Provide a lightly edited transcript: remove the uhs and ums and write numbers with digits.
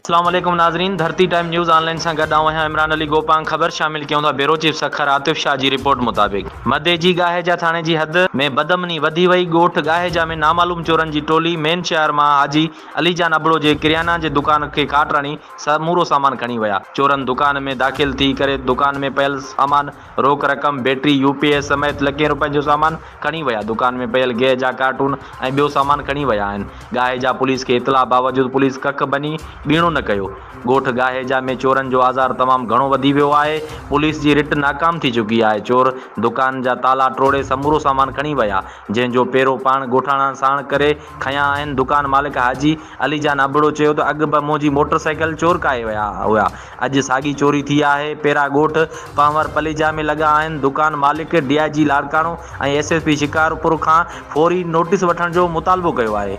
اسلام عليڪم ناظرين ڌرتي ٽائيم نيوز آن لائين سان گڏ آئون آهيان عمران علي گوپانگ خبر شامل ڪيون ٿا بيورو چيف سکر عاطف شاهه جي رپورٽ مطابق مديجي ڳاهيجا ٿاڻي جي حد ۾ بدامني وڌي وئي ڳوٺ ڳاهيجا ۾ نامعلوم چورن جي ٽولي مين شهر مان حاجي علي جان ابڙو جي ڪريانا جي دڪان کي کاٽ هڻي سمورو سامان کڻي ويا چورن دڪان ۾ داخل ٿي ڪري دڪان ۾ پيل سامان روڪ رقم، بيٽري، يو پي ايس سميت لکين روپين جو سامان کڻي ويا، دڪان ۾ پيل گيهه جا ڪارٽون ۽ ٻيو سامان کڻي ويا آهن، ڳاهيجا پوليس کي اطلاع باوجود پوليس ڪک ڀڃي ٻيڻو نه ڪيو، ڳوٺ ڳاهيجا ۾ چورن جو آزار تمام گهڻو وڌي ويو آهي، پوليس جي رٽ ناڪام ٿي چڪي آهي، چور دڪان جا تالا ٽوڙي سمورو سامان کڻي ويا، جنهن جو پيرو پاڻ ڳوٺاڻا ساڻ ڪري کنيا آهن، دڪان مالڪ حاجي علي جان ابڙو چيو ته اڳ به منهنجي موٽر سائيڪل چور ڪاهي ويا هيا، اڄ ساڳي چوري ٿي آهي، پيرا ڳوٺ پنهور پليجا ۾ لڳا آهن، دڪان مالڪ D I G Larkana ۽ S S P Shikarpur کان فوري نوٽيس وٺڻ جو مطالبو ڪيو آهي.